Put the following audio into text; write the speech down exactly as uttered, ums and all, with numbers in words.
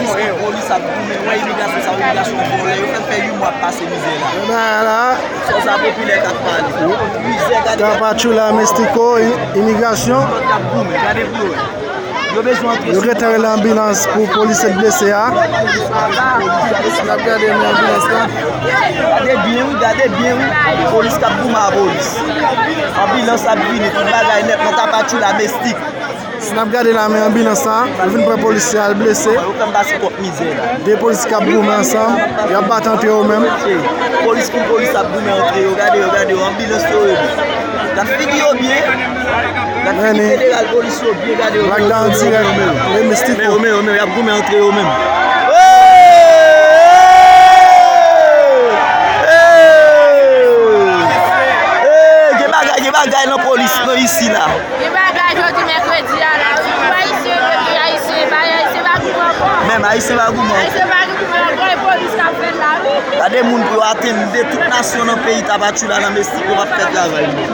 Polis ap goumen, wè imigrasyon sa, imigrasyon vòlè, yo fè fè uit mwa ap pase mizè la. Sa sa popilè k ap pale. Mizè, gade. Tapachula Mestico, imigrasyon. Lòt k ap goumen, gade pou yo. Yo bezwen antre. Yo gentan rele anbilans pou polisye k blese a. N ap gade men anbilans lan. Gade byen wi, gade byen wi. Polis k ap goumen a polis. Anbilans ap vini, tout bagay nèt nan Tapachula Mestik. Si n ap gade la men anbilans la, yo vin pran polisye a, l blese. Yo fè m pase kòk mizè la. De polis k ap goumen ansanm, y ap bat antre yo menm. Polis pou polis ap goumen antre yo, gade yo, gade yo, anbilans yo rele. Gad figi yo byen. Gad figi federal polis yo byen, gade yo. Lagda an dirèk, le Mistiko. Men yo, men yo, men yo, y ap goumen antre yo menm. Gen bagay, gen bagay nan polis, nan isi la. Gen bagay jodi mèkredi a la wi. Pou Ayisyen yo, gen Ayisyen, pa Ayisyen pa goumen ankò. Menm Ayisyen pa goumen ankò. Ayisyen pa goumen ankò, e polis k ap fèt la wi. Gade moun pou yo atenn de tout nasyon nan peyi Tapachula nan Mestiko p ap fè travay li.